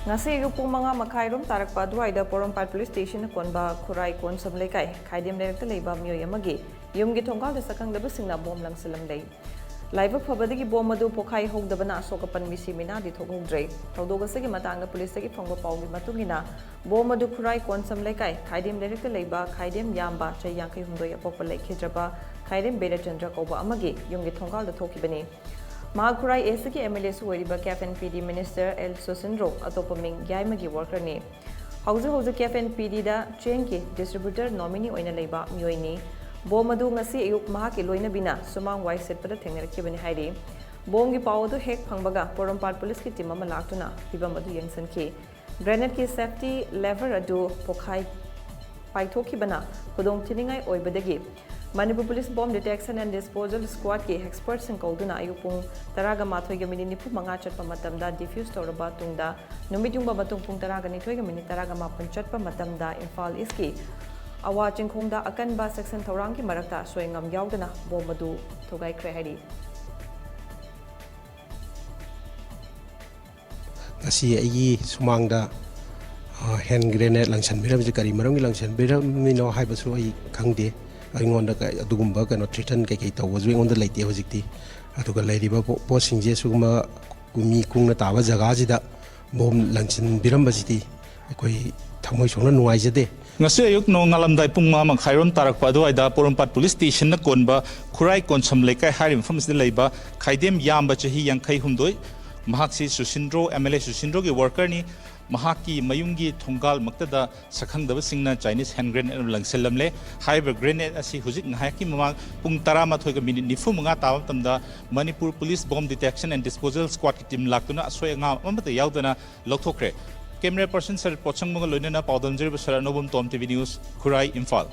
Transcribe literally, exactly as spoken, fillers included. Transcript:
ꯉꯁꯤ ꯑꯌꯨꯛ ꯄꯨꯡ ꯃꯉꯥ ꯃꯈꯥꯏ ꯔꯣꯝ ꯇꯥꯔꯛꯄ ꯑꯗꯨꯋꯥꯏꯗ ꯄꯣꯔꯣꯝꯄꯥꯠ ꯄꯨꯂꯤꯁ ꯁ꯭ꯇꯦꯁꯟꯅ ꯀꯣꯟꯕ ꯈꯨꯔꯥꯏ ꯀꯣꯟꯁꯝ ꯂꯩꯀꯥꯏ ꯈꯥꯏꯗꯦꯝ ꯂꯩꯔꯛꯇ ꯂꯩꯕ ꯃꯤꯑꯣꯏ ꯑꯃꯒꯤ ꯌꯨꯝꯒꯤ ꯊꯣꯡꯒꯥꯜꯗ ꯁꯛꯈꯪꯗꯕꯁꯤꯡꯅ ꯕꯣꯝ ꯂꯪꯁꯤꯜꯂꯝꯂꯦ꯫ ꯂꯥꯏꯕꯛ ꯐꯕꯗꯒꯤ ꯕꯣꯝ ꯑꯗꯨ ꯄꯣꯈꯥꯏ ꯍꯧꯗꯕꯅ ꯑꯁꯣꯛ ꯑꯄꯟ ꯃꯤꯁꯤ ꯃꯤꯅꯥꯗꯤ ꯊꯣꯛꯍꯧꯗ꯭ꯔꯦ꯫ ꯊꯧꯗꯣꯛ ꯑꯁꯤꯒꯤ ꯃꯇꯥꯡꯗ ꯄꯨꯂꯤꯁꯇꯒꯤ ꯐꯪꯕ ꯄꯥꯎꯒꯤ ꯃꯇꯨꯡ ꯏꯟꯅ, ꯕꯣꯝ ꯑꯗꯨ ꯈꯨꯔꯥꯏ ꯀꯣꯟꯁꯝ ꯂꯩꯀꯥꯏ ꯈꯥꯏꯗꯦꯝ ꯂꯩꯔꯛꯇ ꯂꯩꯕ ꯈꯥꯏꯗꯦꯝ ꯌꯥꯝꯕ ꯆꯍꯤ ꯌꯥꯡꯈꯩ ꯍꯨꯝꯗꯣꯏ ꯑꯄꯣꯛꯄ ꯂꯩꯈꯤꯗ꯭ꯔꯕ ꯈꯥꯏꯗꯦꯝ ꯕꯤꯔꯆꯟꯗ꯭ꯔ ꯀꯧꯕ ꯑꯃꯒꯤ ꯌꯨꯝꯒꯤ ꯊꯣꯡꯒꯥꯜꯗ ꯊꯣꯛꯈꯤꯕꯅꯤ꯫ ꯃꯍꯥꯛ ꯈꯨꯔꯥꯏ ꯑꯦꯁ ꯁꯤꯒꯤ ꯑꯦꯝ ꯑꯦꯜ ꯑꯦꯁꯨ ꯑꯣꯏꯔꯤꯕ ꯀꯦꯞ ꯑꯦꯟ ꯄꯤ ꯗꯤ ꯃꯤꯅꯤꯁꯇꯔ ꯑꯦꯜ ꯁꯨꯁꯤꯟꯗ꯭ꯔꯣ ꯑꯇꯣꯞꯄ ꯃꯤꯡ ꯌꯥꯏꯃꯒꯤ ꯋꯥꯔꯀꯔꯅꯤ꯫ ꯍꯧꯖꯤꯛ ꯍꯧꯖꯤꯛ ꯀꯦꯞ ꯑꯦꯟ ꯄꯤ ꯗꯤꯗ ꯆꯦꯡꯒꯤ ꯗꯤꯁꯇ꯭ꯔꯤꯕ꯭ꯌꯨꯇꯔ ꯅꯣꯃꯤꯅꯤ ꯑꯣꯏꯅ ꯂꯩꯕ ꯃꯤꯑꯣꯏꯅꯤ꯫ ꯕꯣꯝ ꯑꯗꯨ ꯉꯁꯤ ꯑꯌꯨꯛ ꯃꯍꯥꯛꯀꯤ ꯂꯣꯏꯅꯕꯤꯅ ꯁꯨꯃꯥꯡ ꯋꯥꯏ ꯁꯤꯠꯄꯗ ꯊꯦꯡꯅꯔꯛꯈꯤꯕꯅꯤ ꯍꯥꯏꯔꯤ꯫ ꯕꯣꯝꯒꯤ ꯄꯥꯎ ꯑꯗꯨ ꯍꯦꯛ ꯐꯪꯕꯒ ꯄꯣꯔꯣꯝꯄꯥꯠ ꯄꯨꯂꯤꯁꯀꯤ ꯇꯤꯝ ꯑꯃ ꯂꯥꯛꯇꯨꯅ ꯐꯤꯕꯝ ꯑꯗꯨ ꯌꯦꯡꯁꯤꯟꯈꯤ꯫ ꯒ꯭ꯔꯦꯅꯦꯗꯀꯤ ꯁꯦꯐꯇꯤ ꯂꯦꯚꯔ ꯑꯗꯨ ꯄꯣꯈꯥꯏ ꯄꯥꯏꯊꯣꯛꯈꯤꯕꯅ ꯈꯨꯗꯣꯡꯊꯤꯅꯤꯡꯉꯥꯏ ꯑꯣꯏꯕꯗꯒꯤ Manipur police bomb detection and disposal ꯁ꯭ꯀ꯭ꯋꯥꯗꯀꯤ ꯑꯦꯛꯁꯄꯔꯠꯁꯤꯡ ꯀꯧꯗꯨꯅ ꯑꯌꯨꯛ ꯄꯨꯡ ꯇꯔꯥꯒ ꯃꯥꯊꯣꯏꯒ ꯃꯤꯅꯤꯠ ꯅꯤꯐꯨ ꯃꯉꯥ ꯆꯠꯄ ꯃꯇꯝꯗ ꯗꯤꯐ꯭ꯌꯨꯁ ꯇꯧꯔꯕ ꯇꯨꯡꯗ ꯅꯨꯃꯤꯠ ꯌꯨꯡꯕ ꯃꯇꯨꯡ ꯄꯨꯡ ꯇꯔꯥꯒ ꯅꯤꯊꯣꯏꯒ ꯃꯤꯅꯤꯠ ꯇꯔꯥꯒ ꯃꯥꯄꯟ ꯆꯠꯄ ꯃꯇꯝꯗ ꯏꯝꯐꯥꯜ ꯏꯁꯀꯤ ꯑꯋꯥ ꯆꯤꯡꯈꯣꯡꯗ ꯑꯀꯟꯕ ꯁꯦꯛꯁꯟ ꯊꯧꯔꯥꯡꯒꯤ ꯃꯔꯛꯇ ꯑꯁꯣꯏ ꯑꯉꯥꯝ ꯌꯥꯎꯗꯅ ꯕꯣꯝ ꯑꯗꯨ ꯊꯨꯒꯥꯏꯈ꯭ꯔꯦ ꯍꯥꯏꯔꯤ꯫ ꯉꯁꯤ ꯑꯩꯒꯤ ꯁꯨꯃꯥꯡꯗ ꯍꯦꯟ ꯒ꯭ꯔꯦꯅꯦꯗ ꯂꯪꯁꯟꯕꯤꯔꯝꯕꯁꯤ ꯀꯔꯤ ꯃꯔꯝꯒꯤ ꯂꯪꯁꯟꯕꯤꯔꯝꯃꯤꯅꯣ ꯍꯥꯏꯕꯁꯨ ꯑꯩ ꯈꯪꯗꯦ꯫ ꯑꯩꯉꯣꯟꯗ ꯀ- ꯑꯗꯨꯒꯨꯝꯕ ꯀꯩꯅꯣ ꯊ꯭ꯔꯦꯇꯟ ꯀꯩꯀꯩ ꯇꯧꯕꯁꯨ ꯑꯩꯉꯣꯟꯗ ꯂꯩꯇꯦ ꯍꯧꯖꯤꯛꯇꯤ꯫ ꯑꯗꯨꯒ ꯂꯩꯔꯤꯕ ꯄꯣ- ꯄꯣꯠꯁꯤꯡꯁꯦ ꯁꯤꯒꯨꯝꯕ ꯃꯤ ꯀꯨꯡꯅ ꯇꯥꯕ ꯖꯒꯥꯁꯤꯗ ꯕꯣꯝ ꯂꯪꯁꯤꯟꯕꯤꯔꯝꯕꯁꯤꯗꯤ ꯑꯩꯈꯣꯏ ꯊꯃꯣꯏ ꯁꯣꯛꯅ ꯅꯨꯡꯉꯥꯏꯖꯗꯦ꯫ ꯉꯁꯤ ꯑꯌꯨꯛ ꯅꯣꯡꯉꯥꯜꯂꯝꯗꯥꯏ ꯄꯨꯡ ꯃꯉꯥ ꯃꯈꯥꯏꯔꯣꯝ ꯇꯥꯔꯛꯄ ꯑꯗꯨꯋꯥꯏꯗ ꯄꯣꯔꯣꯝꯄꯥꯠ ꯄꯨꯂꯤꯁ ꯁ꯭ꯇꯦꯁꯟꯅ ꯀꯣꯟꯕ ꯈꯨꯔꯥꯏ ꯀꯣꯟꯁꯝ ꯂꯩꯀꯥꯏ ꯍꯥꯏꯔꯤꯕ ꯃꯐꯝ ꯑꯁꯤꯗ ꯂꯩꯕ ꯈꯥꯏꯗꯦꯝ ꯌꯥꯝꯕ ꯆꯍꯤ ꯌꯥꯡꯈꯩ ꯍꯨꯝꯗꯣꯏ, ꯃꯍꯥꯛꯁꯤ ꯁꯨꯁꯤꯟꯗ꯭ꯔꯣ, ꯑꯦꯝ ꯑꯦꯜ ꯑꯦ ꯁꯨꯁꯤꯟꯗ꯭ꯔꯣꯒꯤ ꯋꯥꯔꯀꯔꯅꯤ꯫ ꯃꯍꯥꯛꯀꯤ ꯃꯌꯨꯝꯒꯤ ꯊꯣꯡꯒꯥꯜꯃꯛꯇꯗ ꯁꯛꯈꯪꯗꯕꯁꯤꯡꯅ ꯆꯥꯏꯅꯤꯁ ꯍꯦꯟ ꯒ꯭ꯔꯦꯅꯦꯗ ꯑꯃ ꯂꯪꯁꯤꯜꯂꯝꯂꯦ꯫ ꯍꯥꯏꯔꯤꯕ ꯒ꯭ꯔꯦꯅꯦꯗ ꯑꯁꯤ ꯍꯧꯖꯤꯛ ꯉꯥꯏꯍꯥꯛꯀꯤ ꯃꯃꯥꯡ ꯄꯨꯡ ꯇꯔꯥꯃꯥꯊꯣꯏꯒ ꯃꯤꯅꯤꯠ ꯅꯤꯐꯨ ꯃꯉꯥ ꯇꯥꯕ ꯃꯇꯝꯗ Manipur police bomb detection and disposal ꯁ꯭ꯀ꯭ꯋꯥꯗꯀꯤ ꯇꯤꯝ ꯂꯥꯛꯇꯨꯅ ꯑꯁꯣꯏ ꯑꯉꯥꯝ ꯑꯃꯠꯇ ꯌꯥꯎꯗꯅ ꯂꯧꯊꯣꯛꯈ꯭ꯔꯦ꯫ ꯀꯦꯃꯦꯔꯥ ꯄꯔꯁꯟ ꯁꯔꯠ ꯄꯣꯠꯁꯪꯕꯒ ꯂꯣꯏꯅꯅ ꯄꯥꯎꯗꯝꯖꯔꯤꯕ ꯁꯔꯠ ꯑꯅꯧꯕꯝ, ꯇꯣꯝ ꯇꯤ ꯚꯤ ꯅ꯭ꯌꯨꯁ, ꯈꯨꯔꯥꯏ, ꯏꯝꯐꯥꯜ꯫